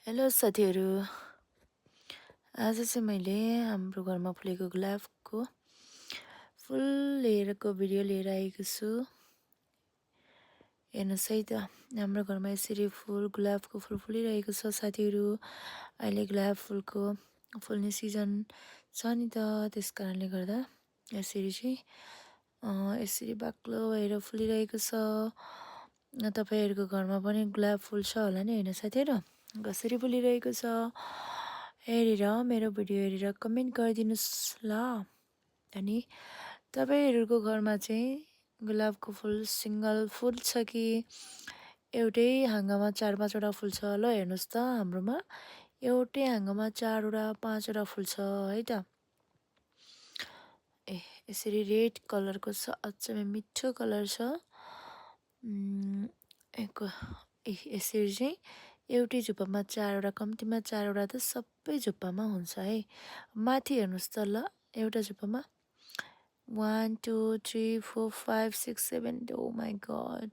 Hello साथीहरू। आज चाहिँ मैले हाम्रो घरमा फुलेको गुलाबको फुल लिएरको भिडियो लिएर आएको छु। हेर्नुहोस् है त, हाम्रो घरमा यसरी गुलाबको फुल फुलिरहेको छ साथीहरू। अहिले गुलाब फुलको फुल्ने सिजन छ नि त, त्यस कारणले गर्दा यसरी चाहिँ यसरी बाक्लो भएर फुलिरहेको छ। तपाईँहरूको घरमा पनि गुलाब फुल छ होला नि, होइन साथीहरू? कसरी फुलिरहेको छ हेरेर मेरो भिडियो हेरेर कमेन्ट गरिदिनुहोस् ल। अनि तपाईँहरूको घरमा चाहिँ गुलाबको फुल सिङ्गल फुल छ कि एउटै हाँगामा 4-5वटा फुल छ? ल हेर्नुहोस् त, हाम्रोमा एउटै हाँगामा 4वटा 5वटा फुल छ है त। यसरी रेड कलरको छ, अचम्मै मिठो कलर छ। यसरी चाहिँ एउटै झुप्पामा 4वटा, कम्तीमा 4वटा त सबै झुप्पामा हुन्छ है। माथि हेर्नुहोस् त ल, एउटा झुप्पामा 1 2 3 4 5 6 7, ओ माई गड,